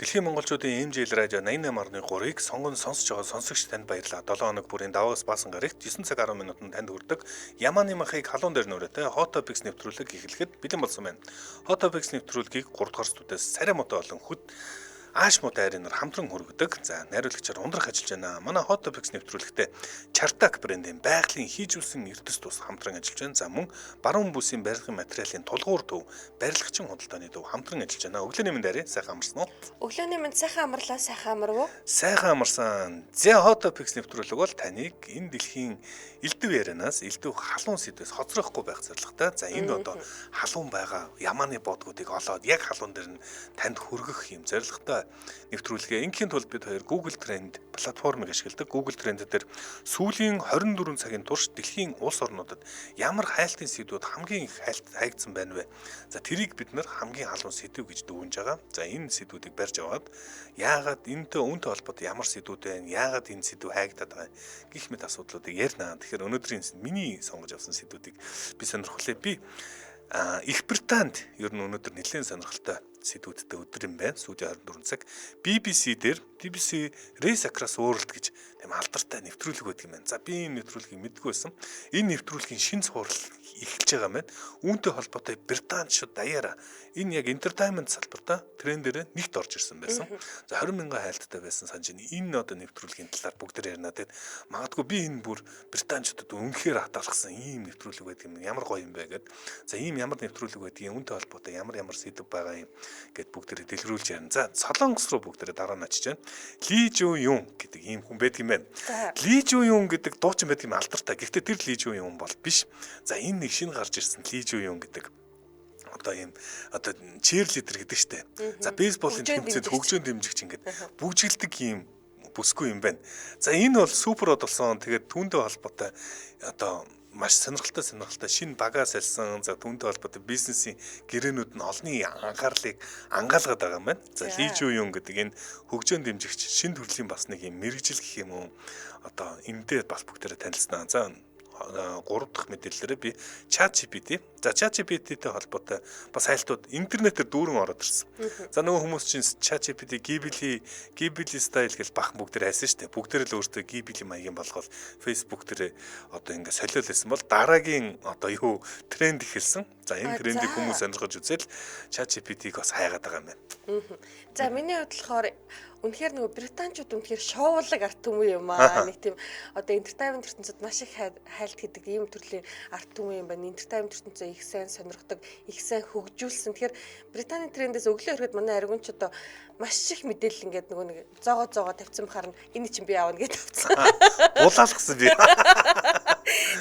Дэлхийн монголчуудын MJL радио 88.3-ыг сонгон сонсож байгаа сонсогч танд баярлалаа. 7 хоног бүрийн даваас баасан гарагт 9 цаг 10 минутанд танд хүрдэг Ямааны махыг халуун дээр нүрээтэй Hot Topics нэвтрүүлэг эхлэхэд бэлэн болсон байна. Hot Topics нэвтрүүлгийг 3 дугаар студиэс царай муутай болон хөд ааш муутай аринаар хамтран хүргэдэг. За, найруулагчаар ундрах ажиллаж байна. Манай Hot Topics нэвтрүүлэгтээ Чартак брендийн байгалийн хийжүүлсэн эрдэс тус хамтран ажиллаж байна. За, мөн баруун бүсийн барилгын материалын тулгуур төв, барилгачин худалдааны төв хамтран ажиллаж байна. Өглөөний мэнд арай сайхан амарсан уу? Өглөөний мэнд сайхан амарлаа, сайхан амарв уу? Сайхан амарсан. За, Hot Topics нэвтрүүлэг бол таныг энэ дэлхийн элдв ярианаас, элдв халуун сэдвээс хоцрохгүй байх зорилготой. За, энд одоо халуун байгаа ямааны бодгуудыг олоод яг халуун дээр нь танд хүргэх юм зорилготой нэвтрүүлгээ. Ингийн тулд бид хоёр Google Trend платформыг ашигладаг. Google Trend дээр сүүлийн 24 цагийн турш дэлхийн улс орнуудад ямар хайлтын сэдвүүд хамгийн их хайгдсан байна вэ? За, тэрийг бид нар хамгийн халуун сэдв гэж дүгнж байгаа. За, энэ сэдвүүдийг барьж аваад яагаад энэтэй үүнтэй холбоотой ямар сэдвүүд байна? Яагаад энэ сэдв хайгдаад байгаа гэх мэт асуудлуудыг ярина. Тэгэхээр өнөөдрийн миний сонгож авсан сэдвүүдийг би сонирхлээ. Би Их Британд ер нь өнөөдөр нэлээд сонирхолтой сэдвүүдтэй өдөр юм байна. Сүүлийн 24 цаг BBC дээр BBC Race Across World гэж тийм алдартай нэвтрүүлэг байдаг юм байна. За, би энэ нэвтрүүлгийг мэдгүй байсан. Энэ нэвтрүүлгийн шинэ цуврал эхэлж байгаа юм байна. Үүнтэй холбоотой британчууд даяараа энэ яг entertainment салбартаа трендээр нэгт орж ирсэн байсан. За, 20 мянган хайлттай байсан санаж байна. Энэ одоо нэвтрүүлгийн талаар бүгд ярина. Тэгэд магадгүй би энэ бүр британчуудад үнэхээр хатаалгасан ийм нэвтрүүлэг байдаг юм. Ямар гоё юм бэ гэд. За, ийм ямар нэвтрүүлэг байдгийг, үүнтэй холбоотой ямар ямар сэдв байгаа юм гэд бүгдээрээ дэлгэрүүлж ярина. За, Солонгос руу бүгдээрээ дараа нь очиж байна. Ли Жун Юн гэдэг ийм хүн байдаг юм байна. Ли Жун Юн гэдэг дуучин байдаг юм алдартай. Гэхдээ тэр Ли Жун Юн бол биш. За, энэ нэг шинэ гарч ирсэн Ли Жун Юн гэдэг одоо ийм одоо чирлидер гэдэг штэ. За, бейсболын тэмцээнд хөгжөөн дэмжигч ингээд бүжгэлдэг ийм бүсгүй юм байна. За, энэ бол супер од болсон. Тэгээд түүнтэй холбоотой одоо маш сонирхолтой шинэ багаа сальсан. За, түүнтэй холбоотой бизнесийн гэрээнүүд нь олонний анхаарлыг ангаалгаад байгаа юм байна. За, Ли Жу Юн гэдэг энэ хөгжөөн дэмжигч шинэ төрлийн бас нэг юм мэрэгжил гэх юм уу одоо энэтэй бас бүгдээрээ танилцсанаа. За, 3 дахь мэдээлэлээр би ChatGPT. За, ChatGPT-тэй холбоотой бас хайлтууд интернетээр дүүрэн ороод ирсэн. За, нөгөө хүмүүс чинь ChatGPT Ghibli style гэж бахан бүгдээр хайсан шүү дээ. Бүгдээр л өөртөө Ghibli маягийн болгоод Facebook дээр одоо ингээ солиол байсан бол дараагийн одоо юу тренд эхэлсэн. За, энэ трендийг хүмүүс сонирхож үзэл ChatGPT-г бас хайгаад байгаа юм байна. За, миний хувьд болохоор үнэхээр нөгөө британчууд үнэхээр шоулаг арт түмэн юм аа. Нэг тийм одоо entertainment ертөнцид маш их хайлт хийдэг ийм төрлийн арт түмэн юм байна. Entertainment ертөнцөө их сайн сонирхдог, их сайн хөгжүүлсэн. Тэгэхээр Британий трендээс өглөө ирэхэд манай аргунч одоо маш их мэдээлэл ингээд нөгөө нэг зоогоо тавьсан бахаар нь энэ чинь би аавна гэж тавьсан. Булаалгасан би.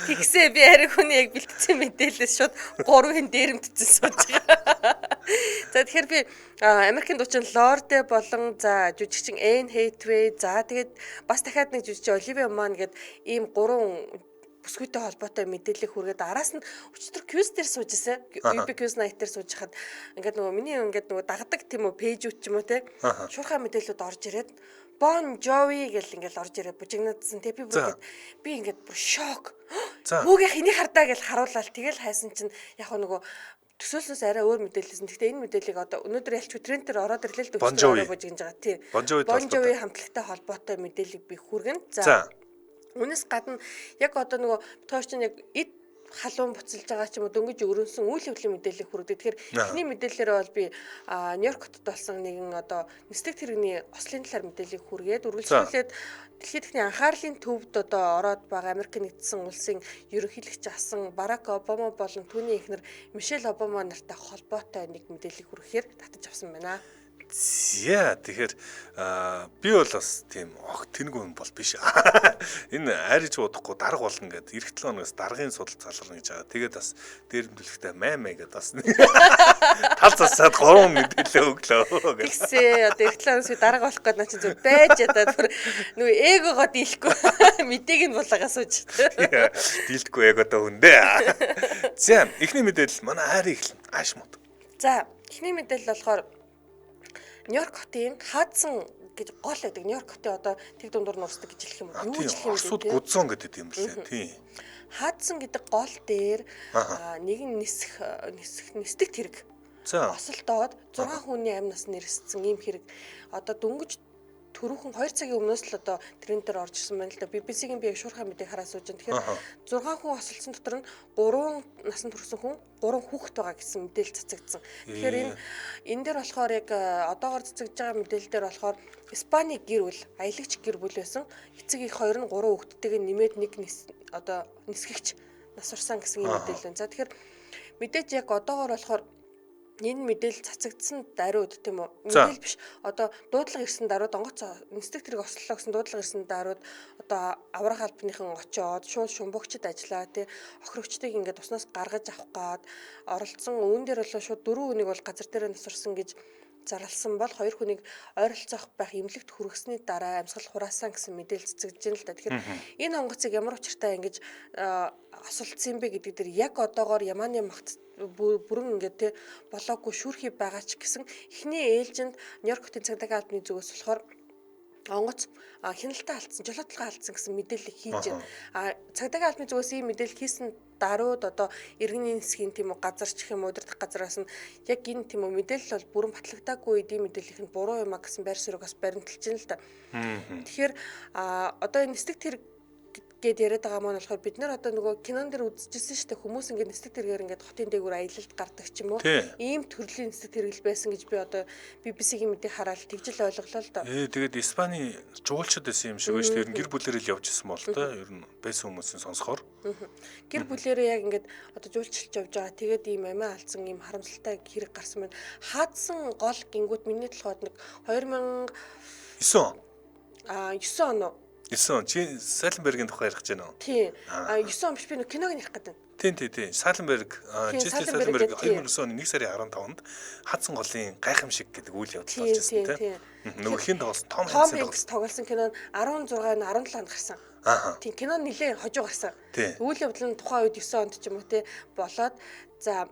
Тэгсээ би ариг хүний яг бэлтгэсэн мэдээлэлээс шууд 3-ын дээрэмтсэн сууж байгаа. За, тэгэхээр би Америкийн дуучин Лорде болон за жүжигчин Энн Хэтэвэй, за тэгээд бас дахиад нэг жүжигчин Оливия Ман гээд ийм гурван бүсгүйтэй холбоотой мэдээлэл хүргээд араас нь өчигдөр quiz дээр сууж исэн. UB quiz night дээр сууж хахад ингээд нөгөө миний ингээд нөгөө дагдаг тийм үү пэйжүүд ч юм уу те шуурхай мэдээлэлүүд орж ирээд Bon Jovi гэл ингээд орж ирээд бужигнаадсан. Тэг би бүр би ингээд бүр шок. Хүүгээ хэнийг хардаа гэл харуулаад тэгэл хайсан чинь яг нөгөө төсөөлснөөс арай өөр мэдээлэлсэн. Гэхдээ энэ мэдээллийг одоо өнөөдөр ялч трендээр ороод ирлээ л өчигдөр ороо бужигнаж байгаа. Тийм. Bon Jovi хамтлагтай холбоотой мэдээллийг би хүргэн. За. Үүнээс гадна яг одоо нөгөө тооч чинь яг эд халуун буцалж байгаа ч юм уу дөнгөж өрнөсөн үйл явдлын мэдээллийг хүргэдэг. Тэгэхээр эхний мэдээллээрээ бол би Нью-Йорк хотод болсон нэгэн одоо нислэг тэрэгний ослын талаар мэдээллийг хүргээд үргэлжлүүлээд дэлхийн техникийн анхаарлын төвд одоо ороод байгаа Америк нэгдсэн улсын ерөнхийлөгч асан Барак Обама болон түүний эхнэр Мишель Обама нартай холбоотой нэг мэдээллийг хүргэхээр татаж авсан байна. За, тэгэхээр би бол бас тийм огт тэнэг хүн бол биш. Энэ айрж удахгүй дарга болно гэд эх 7 хоногоос даргын судал залгарна гэж байгаа. Тэгээд бас дээрэмдүүлэхдээ май май гэд бас тал засаад 3 мэдээлэл өглөө гэх. Тэгсээ одоо эх 7 хоногоос би дарга болох гээд наа чи зөв байж ядаад бүр нөгөө эгогоо дийлэхгүй мэдээг нь булаагаа сууж. Дийлдэхгүй яг одоо хүндээ. За, эхний мэдээлэл манай хайрын эхлэн ааш мод. За, эхний мэдээлэл болохоор Нью-Йорк хотын Хадсон гэж гол байдаг. Нью-Йорк хотын одоо тэг дундуур нь урсдаг гэж хэлэх юм уу? Юу гэж хэлэх юм бэ? Оросууд Гудзон гэдэг юм блэ. Тийм. Хадсон гэдэг гол дээр нэгэн нисэх нисдэг тэрэг Осолдоод 6 хүний амь нас нэрссэн ийм хэрэг одоо дөнгөж түрүүхэн 2 цагийн өмнөөс л одоо трend дээр орж ирсэн байна л да. BBC-гийн би яг шуурхай мэдээг хараа сууж байна. Тэгэхээр 6 хүн осолдсон дотор нь 3 насанд хүрсэн хүн, 3 хүүхэд байгаа гэсэн мэдээлэл цацагдсан. Тэгэхээр энэ дээр болохоор яг одоогор цацагдж байгаа мэдээлэл дээр болохоор Испани гэр бүл, аялагч гэр бүл байсан. Эцэг их хоёр нь 3 хүүхэдтэйгээ нэмээд нэг одоо нисгэгч нас орсон гэсэн юм мэдээлэл байна. За тэгэхээр мэдээж яг одоогор болохоор энэ мэдээлэл цацагдсан даруйд тийм үү? Мэдээлэл биш. Одоо дуудлага ирсэн даруйд онгоц нисдэг тэрэг ослоо гэсэн дуудлага ирсэн даруйд одоо аврах албаныхан очиод шууд шумбагчд ажиллаа тий. Охирогчдыг ингээд уснаас гаргаж авах гад оролцсон. Үүн дээр бол шууд 4 хүнийг бол газар дээр насарсан гэж зарласан бол 2 хүнийг ойролцоох байх эмнэлэгт хүргэсний дараа амьсгал хураасан гэсэн мэдээлэл цэцэгдэж байна л да. Тэгэхээр энэ онгоцыг ямар учиртай ингэж осолдсон юм бэ гэдэг дээр яг одоогоор Яманы магт бүрэн ингээд те болоогүй шүүрхий байгаа ч гэсэн эхний ээлжинд Нью-Йорк хотын цагдаагийн албаны зүгээс болохоор онгоц хяналтаа алдсан, жолоотлогоо алдсан гэсэн мэдээлэл хийж байна. А цагдаагийн албаны зүгээс ийм мэдээлэл хийсэн даруйд одоо иргэний нисхийн тийм үү газар ч гэх юм удирдах газараас нь яг энэ тийм үү мэдээлэл бол бүрэн батлагдаагүй ийм мэдээллийнх нь буруу юм а гэсэн байр суурийг бас баримталж байна л да. Тэгэхээр одоо энэ нисдэг тэрэг гээд яриад байгаа маань болохоор бид нар одоо нөгөө кинон дээр үзчихсэн шүү дээ, хүмүүс ингээд нисдэг тэргээр ингээд хотын дээгүүр аялалд гардаг ч юм уу. Ийм төрлийн нисдэг тэргэл байсан гэж би одоо BBC-гийн мэдээ хараад тэгжил ойлголоо л доо. Тэгээд Испани жуулчд байсан юм шиг байна шүү дээ. Ер нь гэр бүлээрээ л явж исэн бол тоо. Ер нь байсан хүмүүсийн сонсохоор. Гэр бүлээрээ яг ингээд одоо жуулчлж явж байгаа. Тэгээд ийм амиа алдсан ийм харамсалтай хэрэг гарсан байна. Хаадсан гол гингүүт миний толгойд нэг 2009 он. 9 он уу? 9 он. Чи Саленбергийн тухай ярих гэж байна уу? Тийм. 9 он биш, би нэг киног ярих гэдэг. Тийм. Саленберг, Жесли Саленберг 2009 оны 1 сарын 15-нд Хадсан голын гайхамшиг гэдэг үйл явдал болж ирсэн тийм. Нөгөө хэн тоглосон? Том Хэнкс тоглосон кино 16 17 онд гарсан. Тийм, кино нэлээ хожуу гарсан. Үйл явдал нь тухайн үед 9 онд ч юм уу те болоод за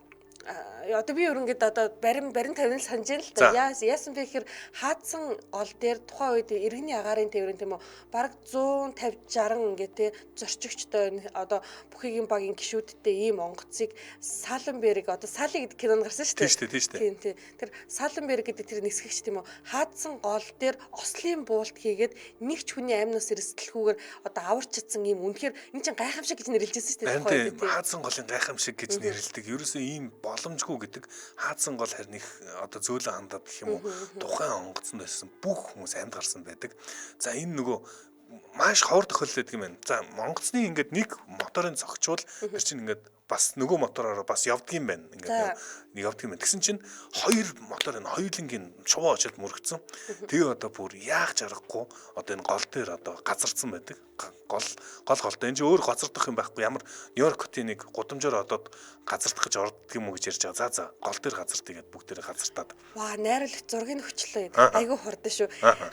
одоо би өрөнгөд одоо барин 50 санаж байна л да. Яасан бэ гэхээр хаадсан гол дээр тухайн үед иргэний агаарын тээврийн тийм үү бараг 150 60 ингээд те зорчигчтой одоо бүхийгийн багийн гишүүдтэй ийм онгоцыг Саленберг одоо Сали гэдэг кинонд гарсан шүү дээ. Тийм шүү дээ. Тийм тийм. Тэр Саленберг гэдэг тэр нисгэгч тийм үү хаадсан гол дээр ослын буулт хийгээд нэг ч хүний амнаас эрсдэлхүүгээр одоо аварч чадсан ийм үнэхээр энэ чинь гайхамшиг гэж нэрлэжсэн шүү дээ. Тухайн үед хаадсан голын гайхамшиг гэж нэрлэдэг. Ерөөсөө ийм боломжгүй гэдэг хаадсан гол харин их одоо зөөлөн хандаад гэх юм уу тухайн онгоцонд байсан бүх хүмүүс амьд гарсан байдаг. За энэ нөгөө маш ховор тохиолдол байдаг юм байна. За онгоцны ингээд нэг моторын цогчвол тэр чинь ингээд бас нөгөө мотороор бас явдаг юм байна. Ингээд явдаг юм байна. Тэгсэн чинь хоёр мотор энэ хоёулангийн шувуу очиод мөрөгцөн. Тэгээ одоо бүр яах жаргахгүй одоо энэ гол дээр одоо газардсан байдаг. Гол голтой энэ чинь өөр газардах юм байхгүй. Ямар Нью-Йорк хотын нэг гудамжаар одод газардах гэж ордог юм уу гэж ярьж байгаа. За гол дээр газардъя гэд бүгдээрээ газартаад. Ваа, найруулагч зургийг хөчлөө. Айгүй хурдан шүү.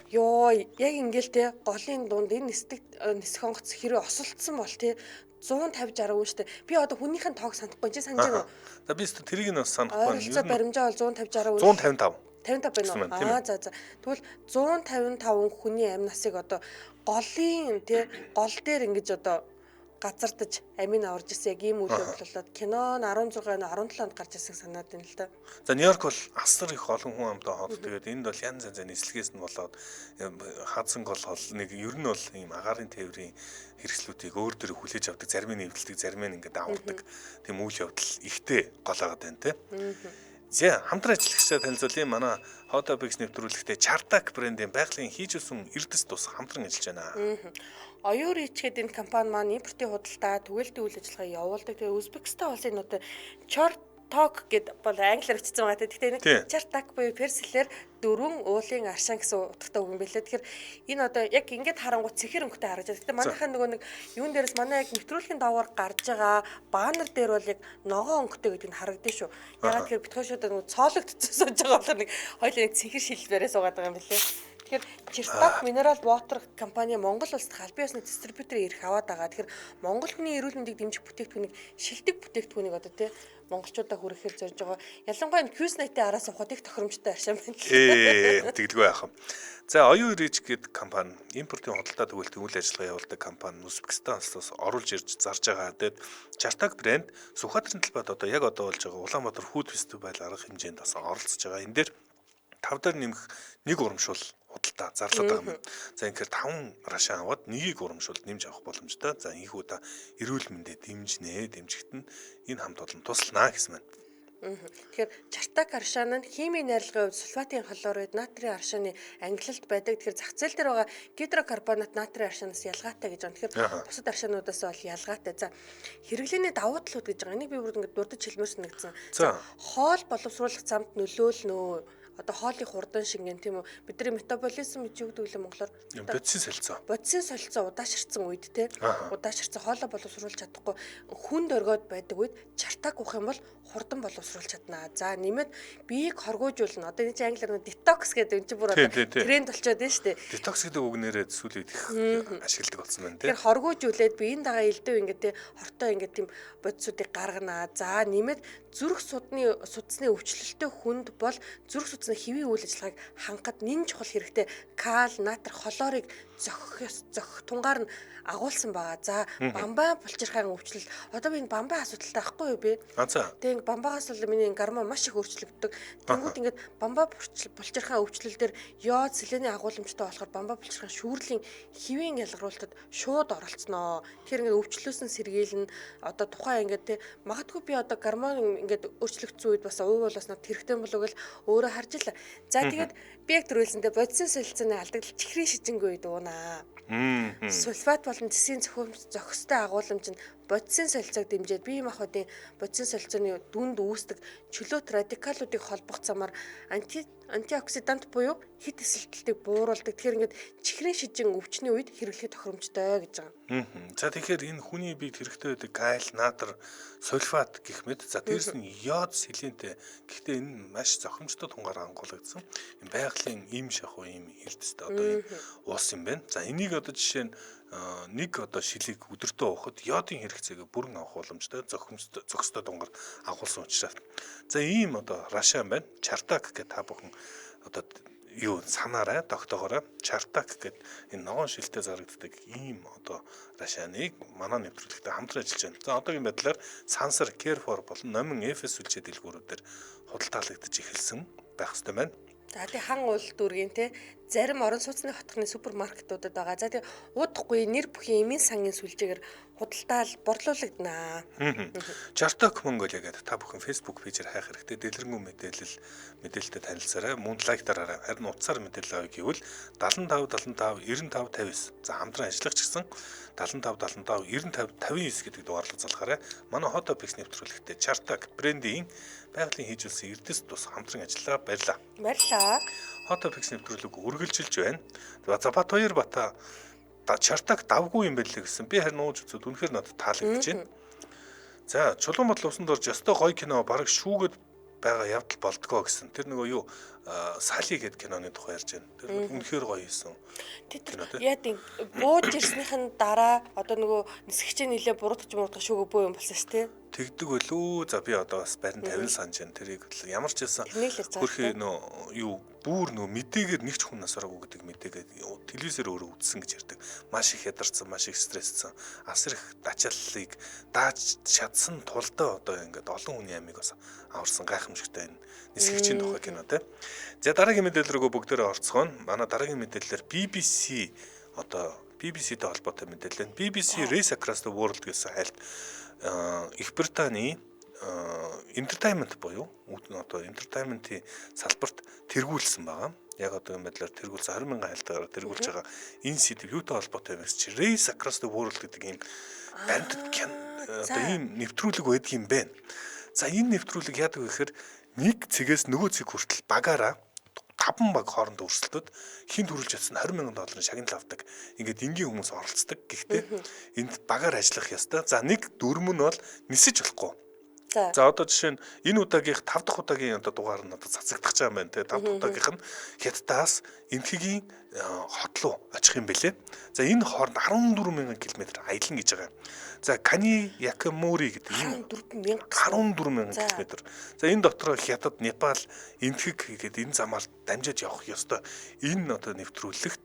Йоо, яг ингээл те голын дунд энэ нисдэг нисэх онгоц хэрэг осолдсон бол те 150 60 үн штэ. Би одоо хүнийх нь тоог санахгүй. Чи санаж байна уу? За би тэрийг нь бас санахгүй байна. Ойролцоо баримжаа бол 150 60 үн. 155. 55 байна уу? Аа за. Тэгвэл 155 хүний амь насыг одоо голын тий гол дээр ингэж одоо газардаж амийг аварж ирсэн яг ийм үйл явдал болоод кино нь 16 17 онд гарч ирсэн санаад байна л да. За Нью-Йорк бол асар их олон хүн амтай хот. Тэгээд энд бол янз янзын нислэгээс нь болоод хаадсан гол хол нэг ер нь бол ийм агаарын тээврийн хэрэгслүүдийг өөр дөр хүлээж авдаг, зарим нь эвдэлдэг, зарим нь ингээд авардаг тийм үйл явдал ихтэй голоогаад байна те. За хамтран ажиллагчдаа танилцуулъя. Манай Hot Topics нэвтрүүлэгтээ Chartak брендийн байгалийн хийжүүлсэн эрдэс тус хамтран ажиллаж байна. Оюур ичгээд энэ компани маань импортын худалдаа, түгээлтийн үйл ажиллагаа явуулдаг. Тэгээ Узбекистан улсын нутаг Чорток гэд бол англиар бичсэн байгаа. Гэхдээ энэ Чартак буюу персэлээр дөрвөн уулын аршаан гэсэн утгатай үг юм билээ. Тэгэхээр энэ одоо яг ингээд харангуут цэхэр өнгөтэй харагдаж байна. Гэхдээ манайхаа нөгөө нэг юун дээрээс манай яг нэвтрүүлгийн доогоор гарч байгаа баннер дээр бол яг ногоон өнгөтэй гэдэг нь харагдана шүү. Ягаад тэгэхээр бит хоёр шууд нөгөө цоологдсон сууж байгаа болохоор нэг хоёулаа нэг цэхэр шилбэрээ суугаад байгаа юм билээ. Тэгэхээр Чертак Mineral Water компани Монгол улсад албан ёсны дистрибьютор эрх аваад байгаа. Тэгэхээр Монгол хүний эрүүл мэндийг дэмжих бүтээгдэхүүнийг шилдэг бүтээгдэхүүнийг одоо тий монголчуудаа хүргэхээр зорж байгаа. Ялангуяа энэ Quiz Night-ийн араас ухаад их тохиромжтой аршаан байна. Тэгэлгүй яах юм. За Оюун Рич гэдэг компани импортын худалдаа түгэлтийн үйл ажиллагаа явуулдаг компани Узбекистан улсаас оруулж ирж зарж байгаа. Тэгээд Чартак брэнд Сүхбаатарын талбайд одоо яг одоо болж байгаа Улаанбаатар Food Festival арга хэмжээнд бас оролцож байгаа. Энэ дээр 5 дээр нэмэх нэг урамшуул худалдаа зарлаад байгаа юм. За ингэхээр 5 рашаа аваад нэгийг урамшуулд нэмж авах боломжтой. За ийхүү та эрүүл мэндэ дэмжинэ. Дэмжихэд нь энэ хамт олон туслана гэсэн байна. Тэгэхээр Чартак аршаан нь химийн найрлагын хувьд сульфатын хлорид, натрийн аршааны ангилалд байдаг. Тэгэхээр зах зээл дээр байгаа гидрокарбонат натрийн аршаанаас ялгаатай гэж байна. Тэгэхээр бусад аршаануудаас бол ялгаатай. За хэрэглээний давуу талууд гэж байгаа. Энийг би бүр ингээд дурдж хэлмээр санагдсан. За хоол боловсруулах замд нөлөөлнө. Одоо хоолыг хурдан шингэн тийм үү? Бидний метаболизм гэж юу гэдэг вэ монголоор? Бодисын солилцоо. Бодисын солилцоо удаашрсан үед те. Удаашрсан хоолоо боловсруулж чадахгүй хүнд оргиод байдаг үед чартак уух юм бол хурдан боловсруулж чаднаа. За нэмээд биеийг хоргуужуулна. Одоо энэ чинь англиар нь детокс гэдэг энэ чинь бүр одоо тренд болчиход байна шүү дээ. Детокс гэдэг үг нэрээ сүүлийн их ашигладаг болсон байна те. Тэгэхээр хоргуужүүлээд биеийн дагаа элдв ингээд те хортой ингээд тийм бодисуудыг гарганаа. За нэмээд зүрх судасны өвчлөлттэй хүнд бол зүрх судасны хэвийн үйл ажиллагааг хангахад нэн чухал хэрэгтэй кал, натр, хлорыг зохих тунгаар нь агуулсан байгаа. За бамбай булчирхайн өвчлөл. Одоо би энэ бамбай асуудалтай байхгүй юу би? Тэгээ ингэ бамбаагаас бол миний гормон маш их өөрчлөгддөг. Тэнгүүд ингээд бамбай булчирхайн өвчлөл дээр йод, селений агуулмжтай болохоор бамбай булчирхайн шүүрлийн хэвийн ялгаруулалтад шууд оролцсноо. Тэгэхээр ингээд өвчлөөс нь сэргийлнэ. Одоо тухайн ингээд те магадгүй би одоо гормон ингээд өөрчлөгдсөн үед бас уугуулаас над хэрэгтэй болов гэл өөрөө харж ил. За тэгээд би яг түрүүлсэндээ бодисын солилцооны алдагдал чихрийн шижингүй үед уунаа. Сульфат болон зэсийн зохистой агуулмж нь бодисын солилцоог дэмжиж бие махбодын бодисын солилцооны дүнд үүсдэг чөлөөт радикалуудыг холбох замаар антиоксидант буюу хит эсэлтэлтийг бууруулдаг. Тэгэхээр ингээд чихрийн шижин өвчний үед хэрэглэхэд тохиромжтой гэж байгаа. За тэгэхээр энэ хүний биед хэрэгтэй байдаг каль, натр, сульфат гэх мэт. За дээрэс нь йод, селентэй. Гэхдээ энэ маш зохимжтой тунгаар ангуулагдсан. Энэ байгалийн им шахуу им эрдэстэй одоо ийм ус юм байна. За энийг одоо жишээ нь нэг одоо шилийг өдөртөө уухад йодын хэрэгцээг бүрэн авах боломжтой зохистой дунгаар агуулсан учраас. За ийм одоо рашаан байна. Чартак гэх та бүхэн одоо юу санаарай, тогтоогоорой. Чартак гэд энэ ногоон шилтэй зарагддаг ийм одоо рашааныг манай нэвтрүүлэгтээ хамтран ажиллаж байна. За одоогийн байдлаар Сансар, Carrefour болон Номин FS сүлжээ дэлгүүрүүдээр худалдаалагдаж эхэлсэн байх ёстой байна. За тий хан уул дүүргийн те зарим орон сууцны хотхны супермаркетуудад байгаа. За тий удахгүй нэр бүхий эмийн сангийн сүлжээгээр худалдаал борлуулагдана. Чартак Mongolia гэдэг та бүхэн Facebook пэйжээр хайх хэрэгтэй. Дэлгэрэнгүй мэдээлэлтэй танилцаарай. Мөн лайк дараарай. Харин утсаар мэдээлэл авъя гэвэл 75 75 95 59. За хамтран ажиллах ч гэсэн 75 75 95 59 гэдэг дугаарлаг залгаарай. Манай Hot Topics нэвтрүүлэгтээ Чартак брендийн байгалийн хийжүүлсэн эрдэс тус хамтран ажиллаа. Баярлалаа. Баярлалаа. Hot Topics нэвтрүүлэг үргэлжилж байна. За Бат хоёр бата Чартак давгүй юм байлээ гэсэн. Би харин ууж үзээд үнэхээр надад таалагдж байна. За Чулуун бодол усан дорж ёстой гоё кино бараг шүүгээд байгаа явдал болдгоо гэсэн. Тэр нөгөө юу Сали гэдэг киноны тухай ярьж байна. Тэр үнэхээр гоё хийсэн. Тэр яа тийм бууж ирснийх нь дараа одоо нөгөө нисгчээ нилээ буруудаж мурдах шүүгөө бөө юм болсон шүү дээ. Тэгдэг үлээ. За би одоо бас барин 50 санаж байна. Тэрийг ямар ч байсан хөрхи нөө юу бүр нөө мэдээгээр нэг ч хүн нас ороогүй гэдэг мэдээгээ телевизээр өөрөө үзсэн гэж ярьдаг. Маш их ядарсан, маш их стресссэн. Асар их дачааллыг дааж чадсан тулдаа одоо ингээд олон хүний амийг бас аварсан гайхамшигтай энэ нисгэгчийн тухай кино те. За дараагийн мэдээлэл рүү бүгдээрээ орцгооно. Манай дараагийн мэдээлэлээр BBC одоо BBC-тэй холбоотой мэдээлэл. BBC Race Across the World гэсэн хайлт Их Британий entertainment буюу одоо entertainment-ийн салбарт тэргүүлсэн байгаа. Яг одоо энэ байдлаар тэргүүлсэн 20 мянган хайлтаараа тэргүүлж байгаа энэ сэдв юутай холбоотой юм бэ гэж Race Across the World гэдэг ийм баримтат одоо ийм нэвтрүүлэг байдаг юм байна. За энэ нэвтрүүлэг яадаг вэ гэхээр нэг цэгээс нөгөө цэг хүртэл багаараа 5 баг хоорондоо өрсөлдөд хин төрүүлж чадсан 20 мянган долларын шагнал авдаг. Ингээд энгийн хүмүүс оролцдог. Гэхдээ энд багаар ажиллах ёстой. За нэг дүрм нь бол нисэж болохгүй. За одоо жишээ нь энэ удаагийнх 5 дахь удаагийн одоо дугаар нь одоо цацагдах юм байна те. 5 дахь удаагийнх нь Хятадаас Энэтхэгийн хот руу очих юм бэлээ. За энэ хооронд 14,000 км аялна гэж байгаа юм. За Кани Якамури гэдэг энэ 14,000 км. За энэ дотор Хятад, Непал, Энэтхэг гэдэг энэ замаар дамжиж явах ёстой. Энэ одоо нэвтрүүлэгт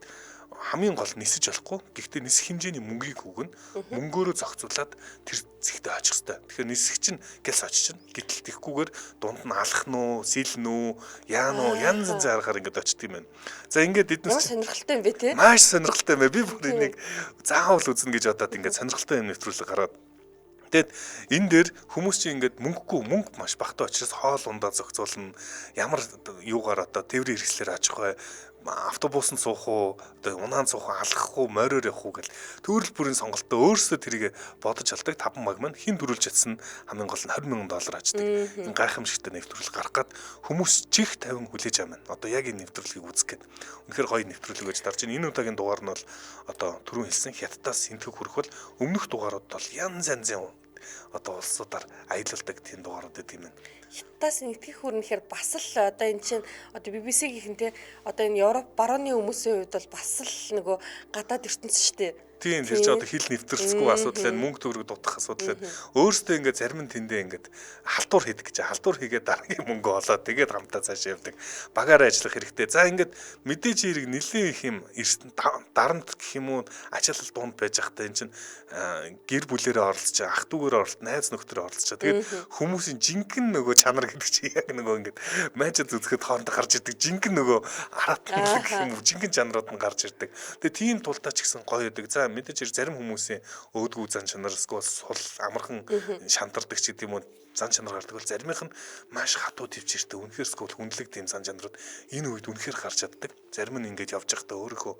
хамгийн гол нисэж болохгүй. Гэхдээ нисэх хэмжээний мөнгийг өгнө. Мөнгөөрөө зохицуулаад тэр зэгтээ очих хэвээр. Тэгэхээр нисэх чинь гэлс очиж чинь. Гэтэл тэгхгүйгээр дунд нь алах нь уу, сэлнэ үү, яана уу, янз янзын аргаар ингээд очдөг юм байна. За ингээд эднес сонирхолтой юм бэ те? Маш сонирхолтой юм байна. Би бүр энийг заавал үзнэ гэж бодоод ингээд сонирхолтой юм нэвтрүүлэг гараад. Тэгэд энэ дээр хүмүүс чинь ингээд мөнгөгүй, мөнгө маш багтаа учраас хоол ундаа зохицуулна. Ямар юугаар одоо тээврийн хэрэгслээр очих вэ? Автобусанд суух уу, одоо унаан суух уу, алхах уу, мороор явах уу гэл төрөл бүрийн сонголтоо өөрсдөө тэрийг бодож алдаг. 5 баг маань хэн төрүүлж чадсан хамгийн гол нь $20,000 аждаг. Энэ гайхамшигтай нэвтрүүлэг гарах гад хүмүүс чих тавин хүлээж байгаа маань. Одоо яг энэ нэвтрүүлгийг үзэх гээд. Үнэхээр гоё нэвтрүүлэг гэж дарж байна. Энэ удаагийн дугаар нь бол одоо түрүүн хэлсэн Хятадаас Энэтхэг хүрэх бол өмнөх дугаарууд бол янз янзын одоо улсуудаар аялалдаг тийм дугаарууд гэдэг юм байна. Хятадаас Энэтхэг хүрнэхээр бас л одоо энэ чинь одоо BBC-гийнхэн те одоо энэ Европ барууны хүмүүсийн хувьд бол бас л нөгөө гадаад ертөнц шүү дээ. Тийм, тэр чинь одоо хил нэвтрэлцгүй асуудал байна, мөнгө төгрөг дутах асуудал байна. Өөрсдөө ингээд зарим нь тэндээ ингээд халтур хийдэг гэж. Халтур хийгээд дараагийн мөнгө олоод тэгээд хамтаа цаашаа явдаг. Багаараа ажиллах хэрэгтэй. За ингээд мэдээж хэрэг нэлээд их юм дарамт гэх юм уу ачаалал дунд байж байхдаа энэ чинь гэр бүлэрээ оролцож, ах дүүгээрээ оролт, найз нөхдөөрөө оролцож. Тэгээд хүмүүсийн жинхэнэ нөгөө чанар гэдэг чинь яг нөгөө ингээд майчад үзэхэд хоорондоо гарч ирдэг жинхэнэ нөгөө аратан гэх юм уу жинхэнэ чанарууд нь гарч ирдэг. Тэгээд тийм тултаа ч гэсэн гоё байдаг. За мэдээж хэрэг зарим хүмүүсийн өөдгүү зан чанар эсвэл сул амархан шантардаг ч гэдэг юм уу зан чанар гардаг бол заримийнх нь маш хатуу төвчээртэй үнэхээр эсвэл хүндлэг тийм зан чанарууд энэ үед үнэхээр гарч чаддаг. Зарим нь ингэж явж байхдаа өөрийнхөө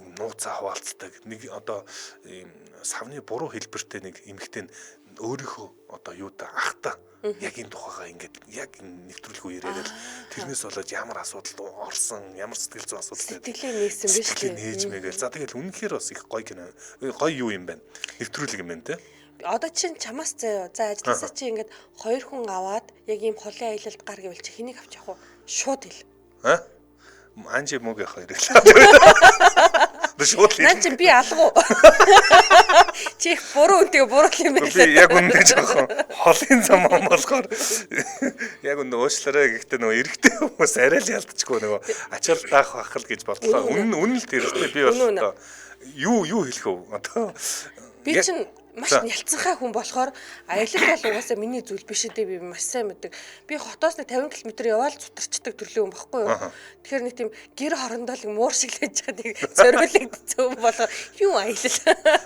юм нууцаа хаваалцдаг. Нэг одоо ийм савны буруу хэлбэртэй нэг эмэгтэй нь өөрийнхөө одоо юу та ахта яг энэ тухайгаа ингээд яг энэ нэвтрүүлэг үеэрээ л тэрнээс болоод ямар асуудал орсон, ямар сэтгэл зүйн асуудал сэтгэлээ нээсэн биш үү? Нээж мэгээл. За тэгэл үнэхээр бас их гоё кино, гоё юу юм байна. Нэвтрүүлэг юм байна те. Одоо чинь чамаас заяа. За ажилласаа чи ингээд хоёр хүн аваад яг ийм холын аялалд гар гэвэл чи хэнийг авч явах вэ? Шууд хэл. Аа? Анжи мөг явах хоёрыг л. Шууд хэл. Наа чи би алга уу? Чи их буруу үнтэйг буруу юм байна. Би яг үнэндээ жоохон холын зам ам болохоор яг үнэ уушлаарай гэхдээ нөгөө эрэгтэй хүмүүс арай л ялдчихгүй нөгөө ачаал даах байх л гэж бодлоо. Үнэн үнэн л тэр би бол одоо юу хэлэх вэ? Одоо би чинь маш нялцсанхай хүн болохоор аялал бол угаасаа миний зүйл биш ээ, би маш сайн мэддэг. Би хотоос нэг 50 км яваал зутарчдаг төрлийн хүн багхгүй юу. Тэгэхээр нэг тийм гэр хорондоо л муур шиг л байж байгаа нэг зориулагдсан хүн болохоор юу аялал.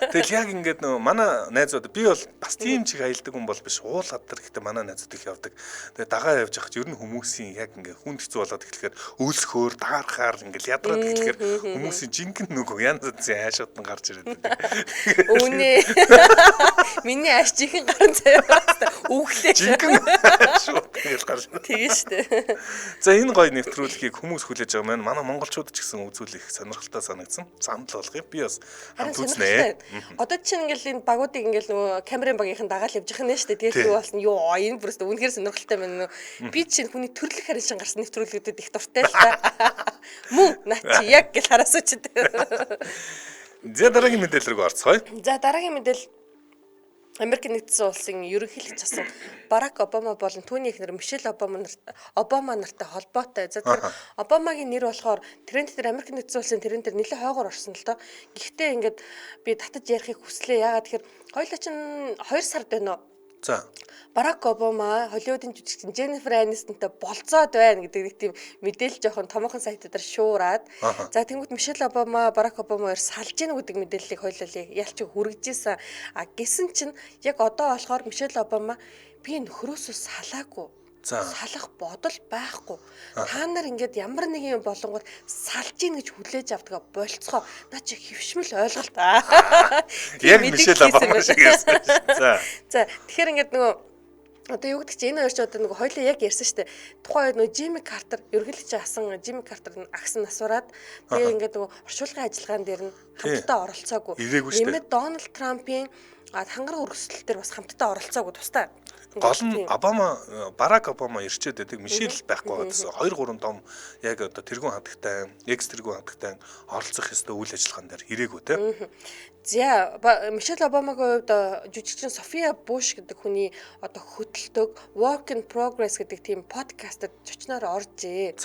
Тэгэл яг ингээд нөгөө манай найзууд би бол бас тийм чиг аялдаг хүн бол биш, уул хатар гэхдээ манай найзууд их явдаг. Тэгээ дагаа явж байхад ер нь хүмүүсийн яг ингээд хүнд хэцүү болоод эхлэхээр өлсөхөөр даарахаар ингээд ядраад эхлэхээр хүмүүсийн жинхэнэ нөгөө янз янзын айшууд нь гарч ирээд байдаг. Үнэ. Миний аш жинхэнэ гарын заяа үглээ. Жинхэнэ шууд тэгэл гарч. Тэгээ штэ. За энэ гоё нэвтрүүлгийг хүмүүс хүлээж байгаа маань манай монголчууд ч гэсэн үзүүл их сонирхолтой санагдсан. Санал болгоё. Би бас хамт үзнэ. Одоо чинь ингээл энэ багуудыг ингээл нөгөө камерын багийнхан дагаал явж байгаа нэ штэ. Тэгэл юу болсон юу энэ бүрээс үнэхээр сонирхолтой байна. Би чинь хүний төрлөх харин шин гарсан нэвтрүүлгүүдэд их дуртай л та. Мөн наа чи яг гэл хараасаа чи. За дараагийн мэдээлэл рүү орцгоё. За дараагийн мэдээлэл Америк нэгдсэн улсын ерөнхийлөгч асан Барак Обама болон түүний эхнэр Мишель Обама нартай холбоотой. За тэгэхээр Обамагийн нэр болохоор тренд дээр Америк нэгдсэн улсын тренд дээр нэлээд хойгоор орсон л доо. Гэхдээ ингээд би татаж ярихыг хүслээ. Яагаад тэгэхээр хоёулаа чинь 2 сард байна уу? За. Барак Обама Холливуудын жүжигчин Дженнифер Анистонтой болцоод байна гэдэг нэг тийм мэдээлэл жоохон томоохон сайтуудаар шуураад. За тэнгуут Мишель Обама, Барак Обама хоёр салж гин гэдэг мэдээллийг хоёулаа ялч хүргэжсэн. А гисэн чинь яг одоо болохоор Мишель Обама би нөхрөөсөө салаагүй. Салах бодол байхгүй. Та нар ингээд ямар нэгэн юм болонгууд салж ийн гэж хүлээж авдгаа болцгоо. Наа чи хөвшмөл ойлголт. Яг Мишель Обама шиг ярьсан. За. За тэгэхээр ингээд нөгөө одоо юу гэдэг чи энэ хоёр ч одоо нөгөө хоёлаа яг ярьсан шүү дээ. Тухайн үед нөгөө Жими Картер ерөнхийлөгч асан Жими Картер агсан насвараад тэгээ ингээд нөгөө орчуулгын ажиллагаан дээр нь хамтдаа оролцоогүй. Нэмээд Дональд Трампын хангар өргөсөл дээр бас хамтдаа оролцоогүй тусдаа. Гол нь Обама, Барак Обама ирчээд байдаг. Мишель байхгүй байгаа гэсэн. 2 3 том яг одоо тэргүүн хандагтай, экс тэргүүн хандагтай оролцох ёстой үйл ажиллагаан дээр ирээгүй те. За, Мишель Обамагийн хувьд жүжигчин София Буш гэдэг хүний одоо хөтэлдэг Work in Progress гэдэг тийм подкастад зочноор оржээ.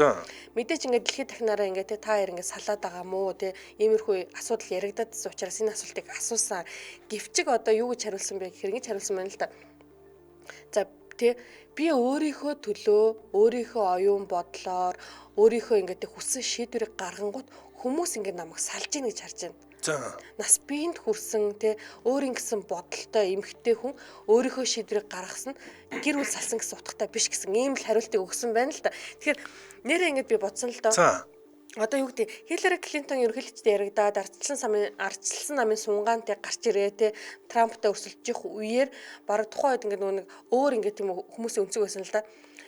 Мэдээж ингээд дэлхийд дахнаараа ингээд те та хоёр ингээд салаад байгаа мó те иймэрхүү асуудал яригдаад учраас энэ асуултыг асуусан. Гэвчиг одоо юу гэж хариулсан бэ гэхээр ингэж хариулсан байна л да. За тий би өөрийнхөө төлөө, өөрийнхөө оюун бодлоор, өөрийнхөө ингээд хүссэн шийдвэрийг гаргангууд хүмүүс ингээд намайг салж ийн гэж харж байна. За. Нас биеинд хүрсэн тий өөр ингэсэн бодолтой эмэгтэй хүн өөрийнхөө шийдвэрийг гаргасан нь гэр бүл салсан гэсэн утгатай биш гэсэн ийм л хариултыг өгсөн байна л да. Тэгэхээр нэрээ ингээд би бодсон л доо. За. Одоо юу гэдэг Хиллари Клинтон ерөнхийлөгчтэй яригадаад ардчилсан намын сунгаантай гарч ирээ те Трамптай өрсөлдөж үеэр бараг тухайн үед ингээд нөгөө нэг өөр ингээд тийм хүмүүсийн өнцөг байсан л да.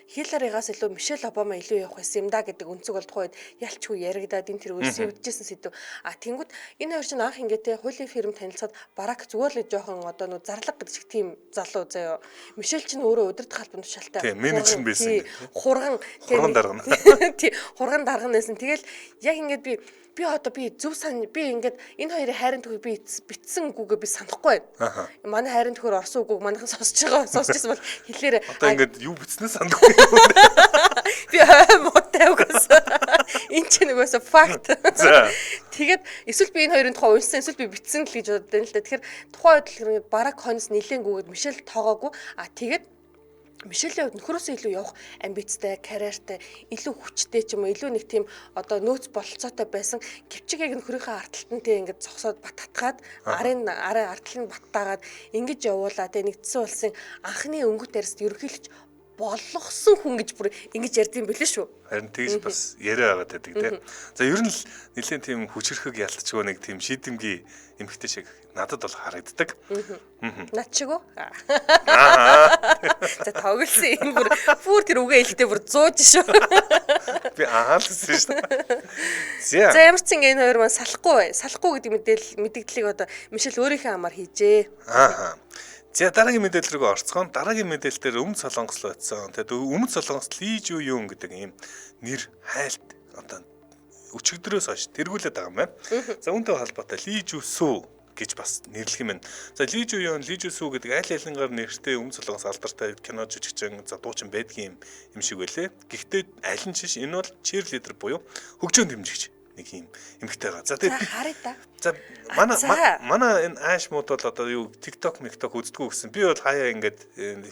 Хилларигаас илүү Мишель Обама илүү явах байсан юм да гэдэг өнцөг бол тухайн үед ялчгүй яригадаад энэ тэр өрсөлдөжсэн сэдв. А тэнгууд энэ хоёр чинь анх ингээд те хуулийн фирм танилцаад Барак зүгээр л жоохон одоо нөгөө зарлаг гэдэг шиг тийм залуу заяо. Мишель чинь өөрөө удирдах албан тушаалтай. Тийм, менежер байсан. Хурган хурган даргана. Тий, хурган даргана байсан. Тэгэл яг ингээд би одоо би зөв сан би ингээд энэ хоёрын хайрын төхөр би битсэн үгүйгээ би санахгүй байна. Манай хайрын төхөр орсон үгүйг манайхан сонсож байгаа сонсож байсан бол хэлээрээ. Одоо ингээд юу битснээ санахгүй. Би хой муутай үгээс. Энэ чинь үгээс факт. За. Тэгээд эсвэл би энэ хоёрын тухай уншсан эсвэл би битсэн л гэж бодод байна л да. Тэгэхээр тухайн үед л Барак хойноос нилээн гүгээд Мишель тоогоогүй. А тэгээд Мишелийн хувьд нөхрөөсөө илүү явах амбицтай, карьертай, илүү хүчтэй ч юм уу, илүү нэг тийм одоо нөөц бололцоотой байсан. Гэвчиг яг нөхрийнхөө арталт нь тэг ингээд зогсоод бат татгаад, арын арын артлыг нь баттаагаад ингэж явуулаа. Тэг нэгдсэн улсын анхны өнгөт арьст ерөнхийлөгч болгосон хүн гэж бүр ингэж ярьдсан бэлээ шүү. Харин тэгж бас яриа байгаад байдаг тийм. За ер нь л нэлээд тийм хүчрхэг ялтчгүй нэг тийм шийдэмгий эмэгтэй шиг надад бол харагддаг. Над шиг үү? За тоглосон энэ бүр тэр үгээ хэлэхдээ бүр зууж шүү. Би аа л гэсэн шүү. За. За ямар ч ингэ энэ хоёр маань салахгүй. Салахгүй гэдэг мэдээлэл мэдэгдлийг одоо Мишель өөрийнхөө амаар хийжээ. Аа. За дараагийн мэдээлэл рүү орцгоно. Дараагийн мэдээлэл дээр Өмнөд Солонгос руу очсон. Тэгээд Өмнөд Солонгос Ли Жу Юн гэдэг ийм нэр хайлт одоо өчигдрөөс хойш тэргүүлээд байгаа юм байна. За үүнтэй холбоотой Ли Жу Су гэж бас нэрлэх юм байна. За Ли Жу Юн, Ли Жу Су гэдэг аль алингаар нэртэй Өмнөд Солонгос алдартай кино жүжигчин, за дуучин байдгийн юм шиг байлээ. Гэхдээ аль нь ч энэ бол чирлидер буюу хөгжөөн дэмжигч нэг юм эмэгтэй байгаа. За тэгээд харъя да. За манай энэ ааш мууд бол одоо юу TikTok, TikTok үздэггүй гэсэн. Би бол хаяа ингээд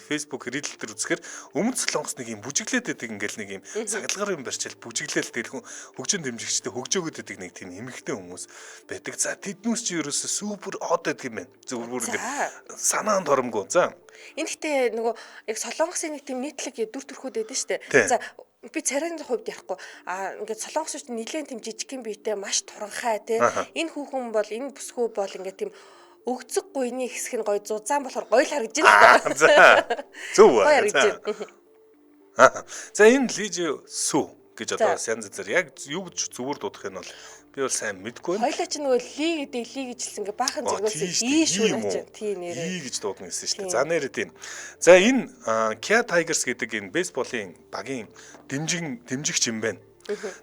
Facebook Reel дээр үзэхээр Өмнөд Солонгос нэг юм бүжиглээд байдаг ингээд нэг юм цаглагар юм барьчаал бүжиглээл тэгэл хүн хөгжин дэмжигчтэй хөгжөөгöd байдаг нэг тийм эмэгтэй хүмүүс байдаг. За тэднүүс чи ерөөсө супер од байдаг юм байна. Зөвхөн бүр ингээд санаанд оромгүй. За энэ гэхдээ нөгөө яг Солонгосын нэг тийм нийтлэг дүр төрхүүд байдаг шүү дээ. За би царайн хувьд ярихгүй. А ингээд Солонгос чинь нилээн тийм жижигхэн биетэй маш туранхай тий. Энэ хүүхэн бол энэ бүсгүй бол ингээд тийм өгцөг гуйны хэсэг нь гоё зузаан болохоор гоё л харагдаж байна. За. Зөв. За энэ Ли Жу Су гэж одоо бас янз янзаар яг юу гэж зөвөр дуудах юм бол би бол сайн мэдгүй байна. Хоёлаа чи нөгөө Ли гэдэг Ли гэж хэлсэн ингээ баахан зэргээс И шүү нэ. Тий нэрээ. И гэж дуудана гэсэн шүү дээ. За нэрээ тийм. За энэ Kia Tigers гэдэг энэ бейсболын багийн дэмжигч юм байна.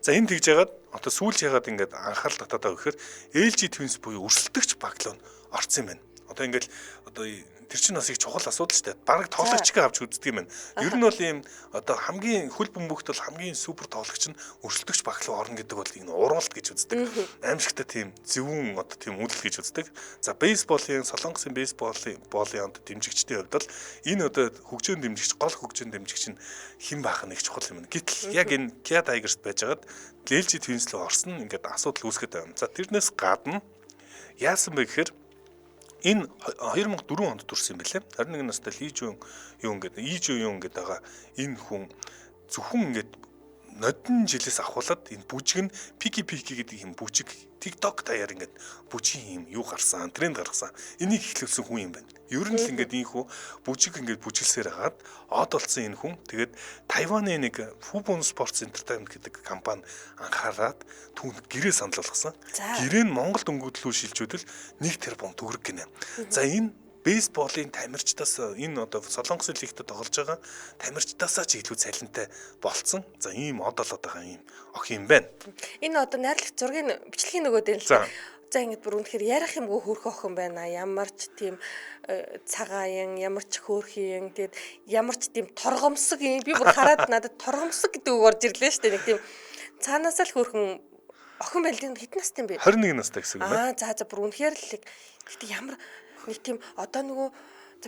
За энэ тэгж яагаад одоо сүүлж яагаад ингээд анхаарал татаад байгаа гэхээр LG Twins буюу өрсөлдөгч баг руу орсон юм байна. Одоо ингээд одоо тэр чинь бас их чухал асуудал шүү дээ. Бараг тоглогчгээ авч үздэг юм байна. Ер нь бол ийм одоо хамгийн хөл бөмбөгт бол хамгийн супер тоглогч нь өрсөлдөгч баг руу орно гэдэг бол энэ уралт гэж үздэг. Аимшигтай тийм зөвүүн одоо тийм үйлдэл гэж үздэг. За бейсболын Солонгосын бейсболын боолын одоо дэмжигчдийн хувьд бол энэ одоо хөгжөөн дэмжигч гол хөгжөөн дэмжигч нь хэн байх нь их чухал юм байна. Гэтэл яг энэ Kia Tigers байжгаад LG Twins руу орсон нь ингээд асуудал үүсгэт байна. За тэрнээс гадна яасан бэ гэхээр энэ 2004 онд төрсэн юм билээ. 21 настай Ли Жун Юн гэдэг, И Жу Юн гэдэг байгаа энэ хүн зөвхөн ингээд нодон жилээс ахуулаад энэ бүжиг нь Пики Пики гэдэг юм бүжиг TikTok даяар ингээд бүжгийн юм юу гарсан, тренд гаргасан. Энийг эхлүүлсэн хүн юм байна. Ер нь л ингээд энэ хүү бүжиг ингээд бүжиглсээр хагаад од болсон энэ хүн. Тэгээд Тайваны нэг Fubon Sports Entertainment гэдэг компани анхаарад түүнд гэрээ санал болгосон. Гэрээ нь Монголд өнгөдлөө шилжүүлэл 1 тэрбум төгрөг гинэ. За энэ Бейсболын тамирчдаас энэ одоо Солонгосын лигт тоглож байгаа тамирчдаасаа ч илүү цалинтай болцсон. За ийм од олоод байгаа ийм охин юм байна. Энэ одоо найрлагч зургийн бичлэгийн нөгөө дээр л за ингэж бүр үнэхээр ярих юмгүй хөөрхөн охин байна. Ямар ч тийм цагаан, ямар ч хөөрхөн, тэгээд ямар ч тийм торгомсог юм. Би бүр хараад надад торгомсог гэдэг үг орж ирлээ шүү дээ. Нэг тийм цаанаасаа л хөөрхөн охин байл тийм хэдэн настай юм бэ? 21 настай гэсэн үг юм байна. Аа за бүр үнэхээр л гэтээ ямар нэг тийм одоо нөгөө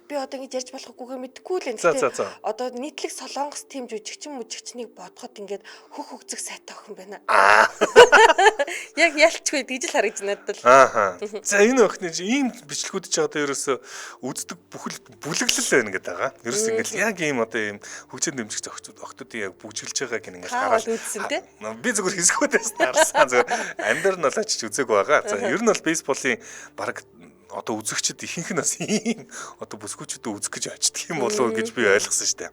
би одоо ингэж ярьж болохгүйгээ мэдэхгүй л энэ. Гэтэ одоо нийтлэг Солонгос тийм жүжигчин мүжигчнийг бодоход ингээд хөх хөгзөх сайтай охин байна. Яг ялчгүй тэгж л харагдаж надад л. Аа. За энэ охины ийм бичлэгүүд чи одоо ерөөсө үздэг бүхэл бүлэглэл байна гэдэг байгаа. Ерөөсө ингээд яг ийм одоо ийм хөгжин дэмжигч охтуудыг яг бүжиглж байгааг ингээд хараад үзсэн тий. Би зүгээр хэсгүүдээс харсан. Зүгээр амьдар нь бол очиж үзээгүй байгаа. За ер нь бол бейсболын баг одоо үзэгчд ихэнх нь бас ийм одоо бүсгүүчүүдэд үзэх гэж очдөг юм болов уу гэж би ойлгосон шүү дээ.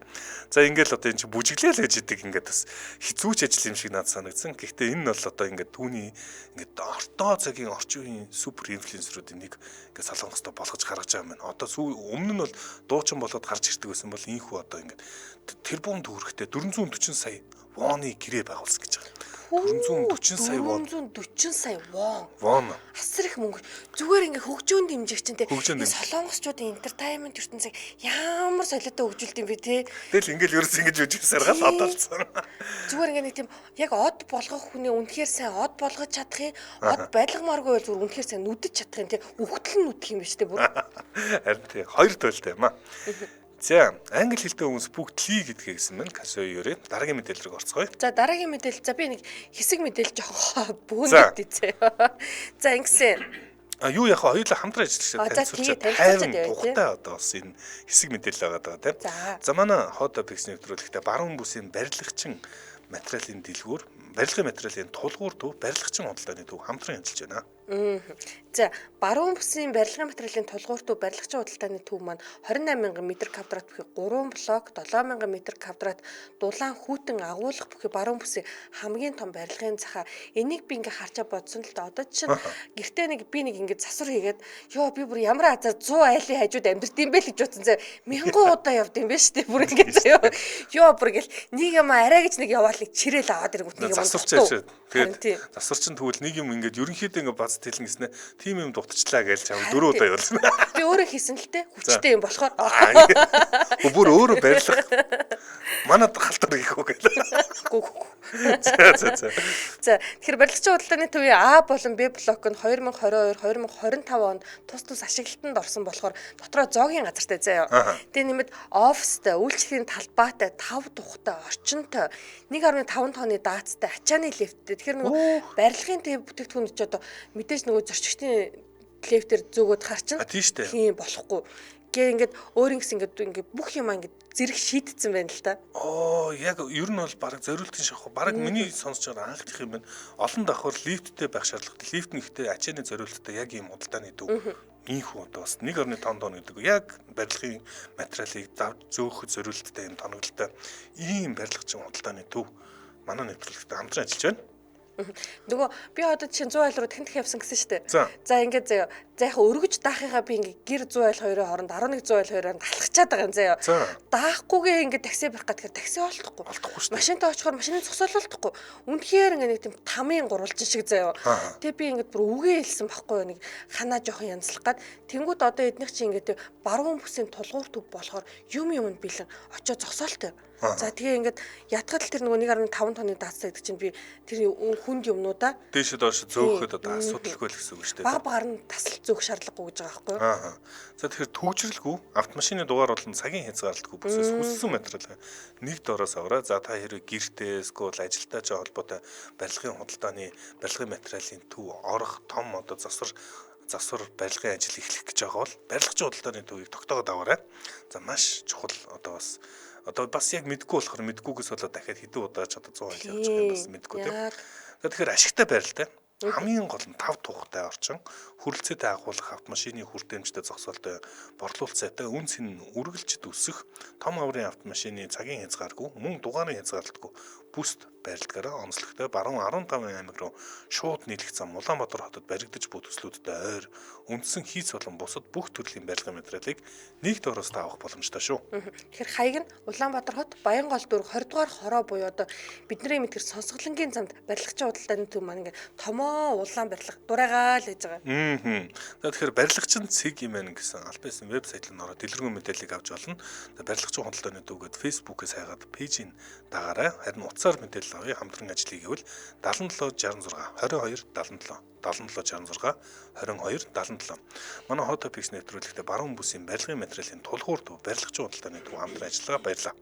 За ингээл одоо энэ чи бүжиглээл гэж идэг ингээд бас хэцүүч ажил юм шиг надад санагдсан. Гэхдээ энэ нь бол одоо ингээд түүний ингээд ортоо цагийн орчин үеийн супер инфлюенсерүүдийн нэг ингээд Солонгостой болгож гаргаж байгаа юм байна. Одоо өмнө нь бол дуучин болоод гарч ирдэг байсан бол ийхүү одоо ингээд тэрбум төгрөгтэй 440 сая воны гэрээ байгуулсан гэж байгаа. 440 сая вон. 440 сая вон. Вон. Асар их мөнгө. Зүгээр ингээ хөгжөөн дэмжих чинь те. Солонгосчуудын entertainment ертөнцийг ямар солиотой хөгжүүлд юм бэ те. Тэгэл ингээл ерөөс ингэж үжигсээр гал одолцсон. Зүгээр ингээ нэг тийм яг од болгох хүний үнэхээр сайн од болгож чадах юм. Од байлгамааргүй бол зүгээр үнэхээр сайн нүдэж чадах юм те. Үхтэл нь нүдэх юм биш те бүр. Харин тий. Хоёр туйлтай юм аа. За, англи хэлтэй хүмүүс бүгд ли гэдгийг гэсэн байна. Касо юурэ. Дараагийн мэдээлэл рүү орцгоё. За, дараагийн мэдээлэл. За, би нэг хэсэг мэдээлэл жоохон бөөнөд ийцээ. За, ингэсэн. А юу яах вэ? Хоёулаа хамтран ажиллаж танилцуулж тайван тухтай одоо бас энэ хэсэг мэдээлэл байгаа даа тийм. За, манай Hot Topics нэвтрүүлэгтээ баруун бүсийн барилгачин материалын дэлгүүр, барилгын материалын тулгуур төв, барилгачин худалдааны төв хамтран ажиллаж байна. За, баруун бүсийн барилгын материалын тулгуур төв, барилгачин худалдааны төв маань 28 мянган метр квадрат бүхий 3 блок, 7 мянган метр квадрат дулаан хүйтэн агуулга бүхий баруун бүсийн хамгийн том барилгын захаа. Энийг би ингээ харчаа бодсон л да. Одоо чинь гэртээ нэг би нэг ингээ засвар хийгээд ёо би бүр ямар азар 100 айлын хажууд амьдарт юм бэ л гэж бодсон. За, мянган удаа явд юм бэ шүү дээ. Бүр ингээ заяа. Ёо бүр ингээл нэг юм арай гэж нэг яваал нэг чирээл аваад ирэнгүүт нэг юм. Тэгээд засвар чинь тэгвэл нэг юм ингээд ерөнхийдөө ингээ бац тэлэн гэснэ тийм юм дутчлаа гэж чам дөрөв удаа явуулсан. Би өөрөө хийсэн л те хүчтэй юм болохоор. Бүр өөрөө барилга. Манад халтар хийх үү гэл. Гүү. За. За, тэгэхээр барилгачин худалдааны төвийн А болон Б блок нь 2022 2025 онд тус тус ашиглалтанд орсон болохоор дотроо зоогийн газартай заяа. Тэгээ нэмэд офистай, үйлчлэгийн талбайтай, 5 тухтай, орчинтой, 1.5 тонны даацтай, ачааны лифттэй. Тэгэхээр нөгөө барилгын төв бүтээгдэхүүн ч одоо мэдээж нөгөө зорчигчдын лифтээр зөөгөөд харчин. Тийм болохгүй. Гэ ингээд өөр ингэс ингээд ингээд бүх юм ингээд зэрэг шийдсэн байна л та. Оо яг ер нь бол баг зориултын шахах. Бараг миний сонсож байгаа анхдах юм байна. Олон давхар лифттэй байх шаардлагатай. Лифт нэгтээ ачааны зориулттай яг ийм худалдааны төв. Ийхүү одоо бас 1.5 тонн гэдэг яг барилгын материалыг зөөхөд зориулттай юм тоноглолтой ийм барилгачин худалдааны төв манай нэвтрүүлэгтээ хамтран ажиллаж байна. Нөгөө би одоо чинь 100 айл руу дахин дахин явсан гэсэн шүү дээ. За ингээд заяа. За яг өргөж даахыгаа би ингээд гэр 100 айл хоёрын хооронд 11 100 айл хоёроор алхачаад байгаа юм заяа. Даахгүйгээ ингээд такси барих гэхээр такси олдохгүй. Машинтай очихоор машины зогсоол олдохгүй. Үнэхээр ингээд нэг тийм тамын гурвалжин шиг заяа. Тэгээ би ингээд бүр үгээ хэлсэн байхгүй юу нэг ханаа жоохон янзлах гад. Тэнгүүд одоо эднийх чинь ингээд баруун бүсийн тулгуур төв болохоор юм юм бэлэн очоо зогсоолтой. За тэгээ ингээд ятгал тэр нөгөө 1.5 тонны даацтай гэдэг чинь би тэр хүнд юмнуудаа дээшээ доош зөөхөд одоо асуудалгүй л гэсэн үг шүү дээ. Баг багаар нь тасал зөөх шаардлагагүй гэж байгаа байхгүй юу? Аа. За тэгэхээр төгжрэлгүй автомашины дугаар болон цагийн хязгаарлалтгүй бүсээс хүссэн материал нэг доороос аваарай. За та хэрэг гэртээ эсвэл ажилтаа ч холбоотой барилгын худалдааны барилгын материалын төв орох том одоо засвар барилгын ажил эхлэх гэж байгаа бол барилгачин худалдааны төвийг тогтоогод аваарай. За маш чухал одоо бас яг мэдгүй болохоор мэдгүйгээс болоод дахиад хэдэн удаа ч одоо 100 айл явж байгаа юм бас мэдгүй тийм. Тэгэхээр ашигтай барилтай. Хамгийн гол нь 5 тухтай орчин, хүрэлцээтэй агуулгах автомашины хүртээмжтэй зогсоолтой, борлуулалттай, үн цэн үргэлжид өсөх, том аврын автомашины цагийн хязгааргүй, мөн дугаарын хязгаарлалтгүй бүст барилдгаараа онцлогтой баруун 15 аймаг руу шууд нийлэх зам Улаанбаатар хотод баригдаж буй төслүүдтэй ойр үндсэн хийц болон бусад бүх төрлийн барилгын материалыг нэг доороос та авах боломжтой шүү. Тэгэхээр хаяг нь Улаанбаатар хот Баянгол дүүрэг 20 дугаар хороо буюу одоо бидний мэдхээр Сонсголонгийн замд барилгачийн худалдааны төв маань ингээд томоо улаан барилга дурайгаа л хийж байгаа. Тэгэхээр барилгачин цэг юм байна гэсэн аль биесны вебсайт руу ороод дэлгэрэнгүй мэдээллийг авч болно. Барилгачин худалдааны төвгээд Facebook-ээс хайгаад пэйжийг дагаарай. Харин утсаар мэдээлэл авъя хамтран ажлыг гэвэл 77 66 22 77 77 66 22 77. Манай Hot Topics нэвтрүүлэгтээ баруун бүсийн барилгын материалын тулгуур төв барилгачин худалдааны төв хамтран ажиллагаа баярлалаа.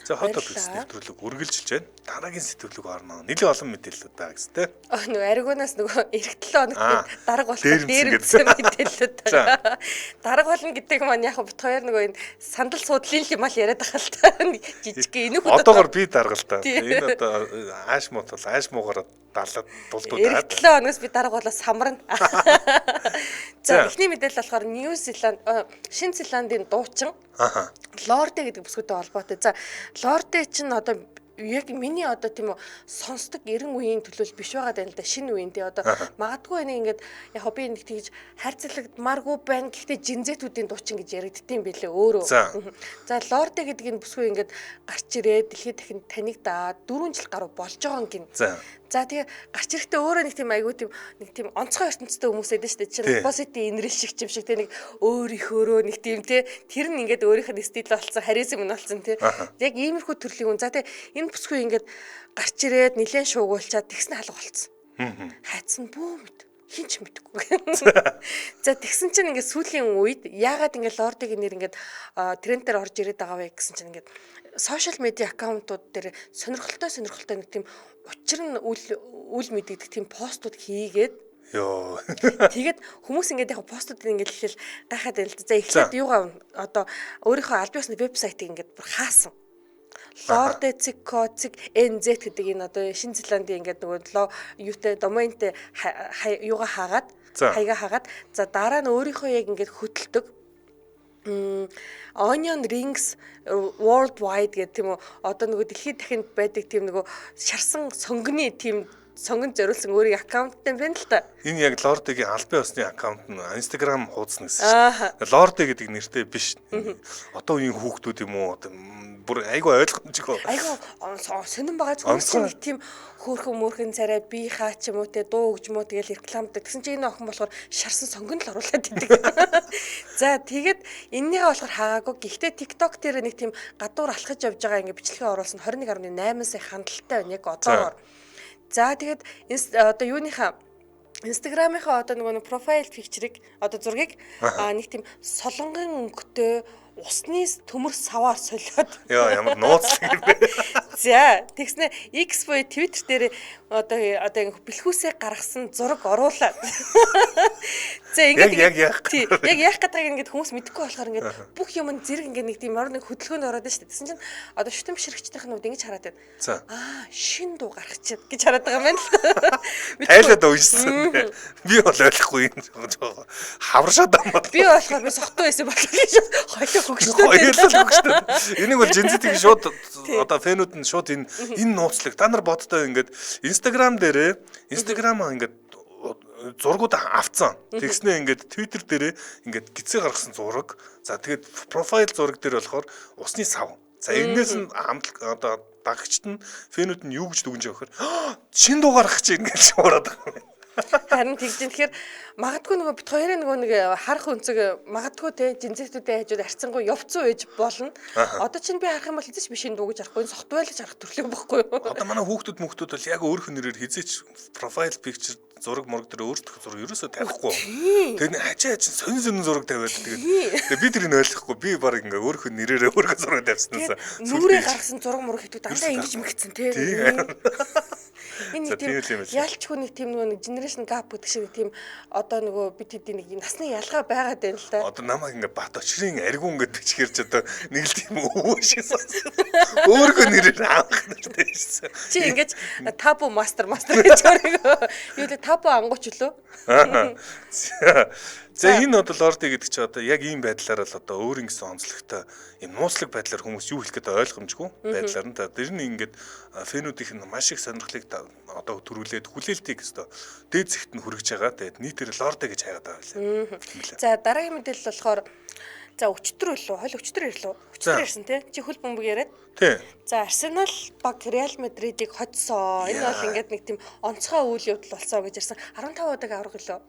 За Hot Topics нэвтрүүлэг үргэлжилж байна. Дараагийн сэтгүүлэг орно. Нэлээд олон мэдээлэлүүд байгаа гэсэн тэ. Нөгөө ариунаас нөгөө эх 7 хоногт дарга болох дээрэмдсэн мэдээлэлүүд байгаа. Дарга болно гэдэг маань яг бит хоёр нөгөө энэ сандал суудлын юм ал яриад байгаа л та. Жижиг энэ хүн одоогор би дарга л та. Энэ одоо ааш муу тул ааш муугаараа далаад дулдууд 7 хоногоос би дарга болоо самарна. За эхний мэдээлэл болохоор New Zealand Шинэ Зеландын дуучин Лорде гэдэг бүсгүйтэй холбоотой. За Лорде чинь одоо яг миний одоо тийм үү сонсдог 90 үеийн төлөөл биш байгаа даа л да шинэ үеийн тий одоо магадгүй энийг ингээд яг би нэг тэгж хайрцагладмааргүй байна гэхдээ жинзэтүүдийн дуучин гэж яригддсан билээ өөрөө. За Лорде гэдэг энэ бүсгүй ингээд гарч ирээд дэлхийд дахин танигдаад 4 жил гаруй болж байгаа юм гин. За тэгээ гарч ирэхдээ өөрөө нэг тийм айгүй тийм нэг тийм онцгой ертөнцтэй хүмүүс байдаг шүү дээ. Чинь Opposite инрэл шиг юм шиг те нэг өөр их өөрөө нэг тийм те тэр нь ингээд өөрийнх нь стил болсон, харизм нь болсон те. Яг иймэрхүү төрлийн хүн. За тэгээ энэ бүсгүй ингээд гарч ирээд нилээн шуугуулчаад тэгсэн алга болцсон. Хайцсан бүү мэд. Хин ч мэдэхгүй. За тэгсэн чинь ингээд сүүлийн үед яагаад ингээд Лордигийн нэр ингээд трендээр орж ирээд байгаа вэ гэсэн чинь ингээд сошиал медиа аккаунтууд дээр сонирхолтой нэг тийм учир нь үл мэдэгдэх тийм постууд хийгээд ёо. Тэгээд хүмүүс ингээд яг постууд ингээд хэлэхэл гайхаад байл л да. За эхлээд юугаа одоо өөрийнхөө аль биесны вебсайтыг ингээд бүр хаасан. Lorde.co.nz гэдэг энэ одоо Шинэ Зеландын ингээд нөгөө юутай доментэй юугаа хаагаад хаягаа хаагаад за дараа нь өөрийнхөө яг ингээд хөтэлдэг Onion Rings Worldwide гэх тийм үү одоо нөгөө дэлхийд дахинд байдаг тийм нөгөө шарсан сонгоны тийм сонгонд зориулсан өөрийн аккаунттай байна л та. Энэ яг Лордигийн албан ёсны аккаунт нь Instagram хуудас гэсэн шүү дээ. Лорди гэдэг нэртэй биш. Одоо үеийн хүүхдүүд юм уу? Одоо бүр айгүй ойлгомжгүй. Айгүй сонирн байгаа хүмүүс чинь нэг тийм хөөхөн мөрхөн царай би хаа ч юм уу те дуу өгж мó тэгэл рекламдаг. Тэгсэн чинь энэ охин болохоор шарсан сонгонд л оруулаад идэг. За тэгээд эннийгээ болохоор хаагаагүй. Гэхдээ TikTok дээр нэг тийм гадуур алхаж явж байгаа ингээ бичлэгээ оруулсан 21.8 сая хандлттай байна яг одоогоор. За тэгээд одоо юуныхаа Instagram-ийнхаа одоо нөгөө профайл пикчерийг одоо зургийг нэг тийм солонгын өнгөтэй усны төмөр саваар солиод. Яа ямар нууцлаг юм бэ. За тэгснэ X буюу Twitter дээр одоо ингээ бэлхүүсээ гаргасан зураг оруулаад. За ингээд яг яах яг яах гэдэг ингээд хүмүүс мэдэхгүй болохоор ингээд бүх юм зэрэг ингээд нэг тийм орон нэг хөдөлгөөнд ороод шүү дээ. Тэгсэн чинь одоо шүтэн бишрэгчдийн хувьд ингэж хараад байна. Аа шин дуу гаргачих гэж хараад байгаа юм байна л. Тайлаад уншсан. Би бол ойлгохгүй юм жоо. Хаваршаад амаа. Би болохоор би сохтуу байсан болох гэж хоёул хөгжлөө. Хоёул хөгжлөө. Энийг бол жинзэтийг шууд одоо фэнүүд нь шууд энэ нууцлаг та нар боддоо ингээд Instagram дээрээ Instagram-аа ингээд зургууд авцсан. Тэгснээ ингээд Twitter дээрээ ингээд гизээ гаргасан зураг. За тэгээд профайл зураг дээр болохоор усны сав. За энээс нь одоо дагагчд нь фэнүүд нь юу гэж дүгнж байгаа гэхээр шин дуу гаргах чинь гэж шуураад байгаа юм. Харин тэгж юм. Тэгэхээр магадгүй нөгөө бит хоёрын нөгөө нэг харах өнцөг магадгүй те жинзэтүүдийн хажууд арцсангүй явцсан байж болно. Одоо чинь би харах юм бол хизээч биш энэ дуу гэж харахгүй софтвер гэж харах төрлөө байхгүй юу? Одоо манай хүүхдүүд мөхтүүд бол яг өөрөх нэрээр хизээч профайл пикчер зураг мураг дээр өөртөө зураг ерөөсөө тавихгүй. Тэр нэг хажаа хажин сонин сонин зураг тавиад тэгээд тэгээ би тэрийг ойлгохгүй. Би баг ингээ өөрөх нэрээрээ өөрийнхөө зураг тавьснаас нүрээ гаргасан зураг мураг хэвтүү дандаа ингэж мэгцэн те. Энэ тийм ялчгүй нэг тийм нөгөө нэг generation gap гэдэг шиг тийм одоо нөгөө бид хэдийн нэг насны ялгаа байгаад байна л да. Одоо намайг ингээ бат очрын аргиун ингээд бичгээр ч одоо нэг л тийм өвөө шиг сонсон. Өөргөө нэрээр авах нэртэй шсэн. Чи ингэж табу мастер гэж өөрийгөө юу лээ табу ангууч лөө. За энэ одоо Лорди гэдэг чи одоо яг ийм байдлаар л одоо өөрийн гэсэн онцлогтой ийм нууцлаг байдлаар хүмүүс юу хэлэх гэдэг ойлгомжгүй байдлаар нь тэр нь ингээд фэнүүдийнх нь маш их сонирхлыг одоо төрүүлээд хүлээлтийг өстө дээд зэгт нь хүргэж байгаа. Тэгээд нийтээр Лорди гэж хайгаад байгаа байлаа. За дараагийн мэдээлэл болохоор за өчтөр үлээ. Хойл өчтөр ирлээ. Өчтөр ирсэн тий. Чи хөл бөмбөг яриад. Тий. За Арсенал баг Реал Мадридыг хоцсоо. Энэ бол ингээд нэг тийм онцгой үйл явдал болсон гэж ярьсан. 15 удааг авраг лөө.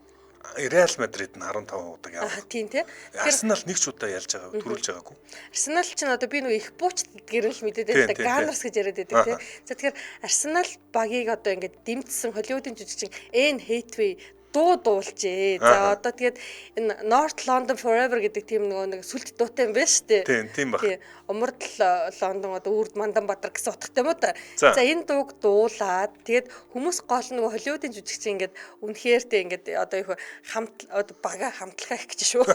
Реал Мадрид нь 15 удааг авраг. Тийм тий. Арсенал нэг ч удаа ялж байгаа, төрүүлж байгаагүй. Арсенал ч одоо би нөгөө их бууч гэрэл мэдээд байдаг Ганнерс гэж яриад байдаг тий. За тэгэхээр Арсенал багийг одоо ингээд дэмжсэн Холливуудын жүжигчин Энн Хэйтвей дуу дуулжээ. За одоо тэгээд энэ North London Forever гэдэг тийм нөгөө нэг сүлд дуутай юм байна шүү дээ. Тийм, тийм баг. Умардл Лондон одоо үрд Мандан Бадар гэсэн утгатай юм уу та. За энэ дууг дуулаад тэгээд хүмүүс гол нөгөө Холливуудын жүжигчин ингээд үнэхээр тэ ингээд одоо их хамт одоо бага хамтлахаа их гэж шүү.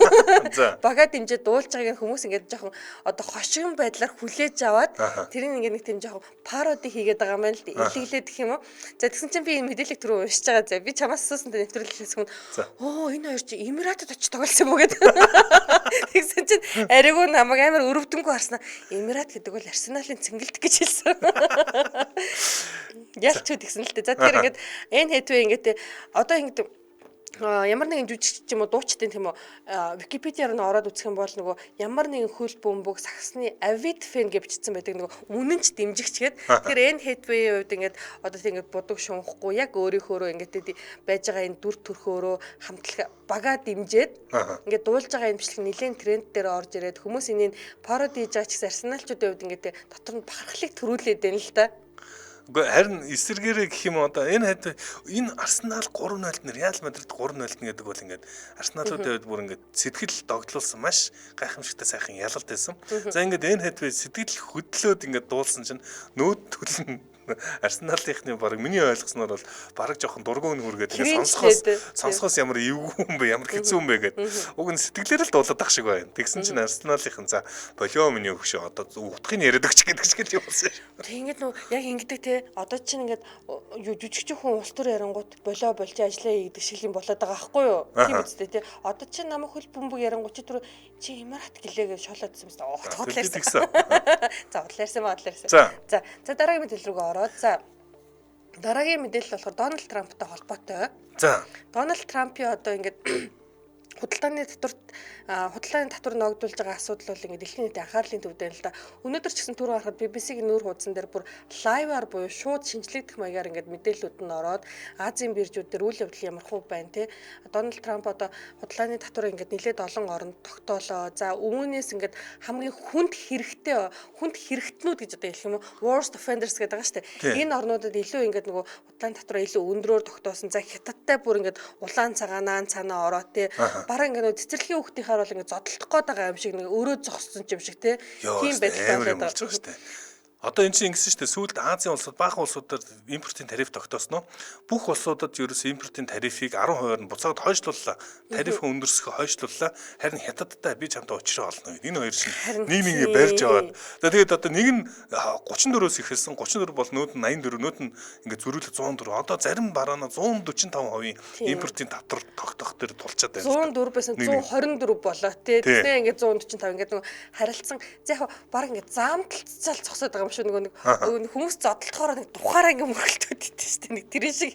Бага дэмжээ дуулж байгааг хүмүүс ингээд жоохон одоо хошигн байдлаар хүлээж аваад тэрийг ингээд нэг тийм жоохон пароди хийгээд байгаа юм байна л илэглээд гэх юм уу. За тэгсэн чинь би энэ мэдээллийг түрүү уншиж байгаа. За би чамаас асуусан нэвтрүүлэг хэлсэн хүн оо энэ хоёр чи Эмиратад очиж тоглосон юм уу гэдэг. Тэгсэн чинь ариугүй намайг амар өрөвдөнгөө харснаа Эмират гэдэг бол Арсеналын цэнгэлт гэж хэлсэн. Ялч тэгсэн л дээ. За тэгэхээр ингээд энэ хэдвээ ингээд одоо ингээд ямар нэгэн жүжигч ч юм уу дуучдын тийм үү Википедиар нь ороод үзэх юм бол нөгөө ямар нэгэн хөл бөмбөг сагсны avid fan гэж бичсэн байдаг нөгөө үнэнч дэмжигч гээд. Тэгэхээр энэ Hathaway-ийн хувьд ингээд одоо тийм ингээд будаг шунхгүй яг өөрийнхөөрөө ингээд байж байгаа энэ дүр төрхөөрөө хамтлаг бага дэмжиж ингээд дуулж байгаа энэ бичлэг нэлээд тренд дээр орж ирээд хүмүүс энийг пароди хийж байгаа ч гэсэн арсеналчуудын хувьд ингээд дотор нь бахархлыг төрүүлээд байна л да. Үгүй харин эсэргээрээ гэх юм одоо энэ хэд энэ Арсенал 3-0-д Реал Мадрид 3-0-д гэдэг бол ингээд Арсеналуудын хувьд бүр ингээд сэтгэл догтлуулсан маш гайхамшигтай сайхан ялалт байсан. За ингээд энэ хэд сэтгэл хөдлөөд ингээд дуулсан чинь нөөд төлн Арсеналынхны баг миний ойлгосноор бол бараг жоохон дургуун хүргээд ингээд сонсохоос ямар эвгүй юм бэ, ямар хэцүү юм бэ гэд. Уг нь сэтгэлээр л дуулаад ах шиг байна. Тэгсэн чинь Арсеналынхан за болио миний өгшөө одоо утгыг яриад өгч гэдэг шиг юм болсон шүү. Тэг ингээд нөө яг ингэдэг те одоо чинь ингээд юу жүжигч хүн улс төр ярангуут болио болж ажиллаа гэдэг шиг юм болоод байгаа байхгүй юу? Тийм үстэй те. Одоо чинь намайг хөл бөмбөг ярангуут чи түр чи Эмират гэлээ гэж шолоодсон юм байна. Оо За удлаарсан ба удлаарсан. За за дараагийн мэдээлэл рүү ороод за дараагийн мэдээлэл болохоор Дональд Трамптай холбоотой. За Дональд Трампын одоо ингээд худалдааны татвар ногдуулж байгаа асуудал бол ингээд дэлхийн нийтийн анхаарлын төвд байна л да. Өнөөдөр ч гэсэн түрүү харахад BBC-ийн нүүр хуудсан дээр бүр лайваар буюу шууд шинжлэгдэх маягаар ингээд мэдээллүүд нь ороод Азийн биржүүд дээр үйл явдал ямар хуу байна те. Дональд Трамп одоо худалдааны татвар ингээд нэлээд олон оронд тогтоолоо. За үүнээс ингээд хамгийн хүнд хэрэгтэй хүнд хэрэгтнүүд гэж одоо хэлэх юм уу? Worst offenders гэдэг байгаа шүү дээ. Энэ орнуудад илүү ингээд нөгөө худалдааны татвараа илүү өндрөөр тогтоосон. За хятадтай бүр ингээд улаан цагаанаа цаанаа ороо те. Бараг ингээд нөгөө цэцэрлэгийн хүүхдийнхаар бол ингээд зодолдох гээд байгаа юм шиг нэг өрөө зогссон юм шиг те. Тийм байдалтай болоод байгаа шүү дээ. Одоо эн чинь ингэсэн шүү дээ. Сүүлд Азийн улсууд баахан улсуудаар импортын тариф тогтоосноо. Бүх улсуудад ерөөсөө импортын тарифыг 10%-аар нь буцаад хойшлууллаа. Тариф өндөрсгөө хойшлууллаа. Харин хятадтай би чамтай учраа олно. Энэ хоёр чинь нэг нэгээ барьж аваад. За тэгээд одоо нэг нь 34-өөс эхэлсэн. 34 бол нүүд нь 84, нүүд нь ингээд зөрүүлээ 104. Одоо зарим бараана 145% импортын татвар тогтоох дээр тулчаад байна. 104 байсан 124 болоо тий. Тэгснэ ингээд 145 ингээд нөгөө харилцан за яг баг ингээд заамталцал зогсоод байгаа юм шүү нөгөө нэг хүмүүс зодолдохоор нэг тухаараа ингээ мөргөлтөд идэв шүү дээ нэг тэр шиг.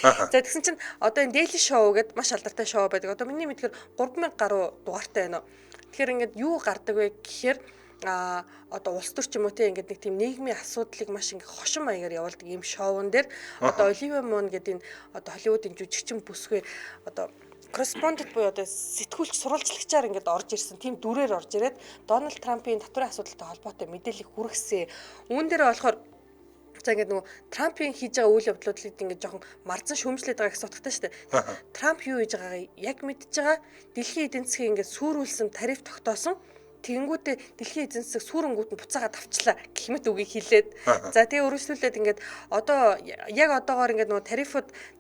За тэгсэн чинь одоо энэ Daily Show гэдэг маш алдартай шоу байдаг. Одоо миний мэдхээр 3000 гаруй дугаартай байна. Тэгэхээр ингээд юу гардаг вэ гэхээр одоо улс төр ч юм уу те ингээд нэг тийм нийгмийн асуудлыг маш ингээ хошин маягаар явуулдаг ийм шоун дээр одоо Оливия Мун гэдэг энэ одоо Холливуудын жүжигчин бүсгүй одоо корреспондент буюу одоо сэтгүүлч сурвалжлагчаар ингээд орж ирсэн тийм дүрээр орж ирээд Дональд Трампын татварын асуудалтай холбоотой мэдээллийг хүргэсэн. Үүн дээр болохоор за ингээд нөгөө Трампын хийж байгаа үйл явдлуудыг ингээд жоохон марзан шүүмжлээд байгаа гэсэн утгатай шүү дээ. Трамп юу хийж байгаагаа яг мэдж байгаа. Дэлхийн эдийн засгийг ингээд сүрүүлсэн тариф тогтоосон. Тэгэнгүүтээ дэлхийн эдийн засаг сүрэнгүүт нь буцаагаад авчлаа гэх мэт үгийг хэлээд. За тэгээ өргөжлүүлээд ингээд одоо яг одоогоор ингээд нөгөө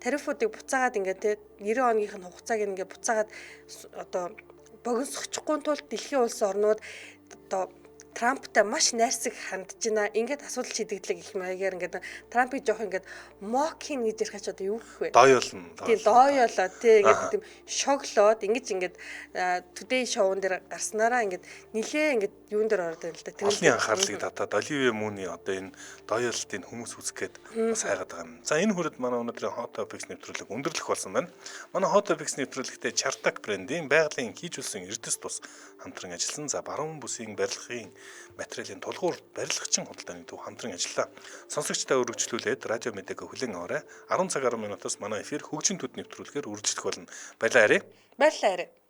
тарифуудыг буцаагаад ингээд те 90 хоногийн нь хугацааг ингээд буцаагаад одоо богиносгочихгүй тулд дэлхийн улс орнууд одоо Трамптай маш найрсаг хандж байна. Ингээд асуудал шийдэгдлээ гэх маягаар ингээд Трампыг жоох ингээд mock хийн гэж ярих ч одоо юу гэх вэ? Дооёолно. Тийм, дооёолоо тий, ингээд тийм шоглоод ингэж ингээд Today Show-н дээр гарснараа ингээд нилээ ингээд юун дээр ороод байна л да. Олонний анхаарлыг татаад Оливия Муны одоо энэ дооёолтыг хүмүүс үзэх гээд бас хайгаад байгаа юм. За, энэ хүрээд манай өнөөдрийн Hot Topics нэвтрүүлэг өндөрлөх болсон байна. Манай Hot Topics нэвтрүүлэгтээ Chartak брендийн байгалийн хийжүүлсэн эрдэс тус хамтран ажилласан. За, баруун бүсийн барилгын материалын тулгуур барилгачин худалдааны төв хамтран ажиллаа. Сонсогчдоо өргөжлүүлээд радио мэдээг хүлээн аваарай. 10 цаг 10 минутаас манай эфир хөгжин төд нэвтрүүлгээр үргэлжлэх болно. Баярлалаа, Ари. Баярлалаа, Ари.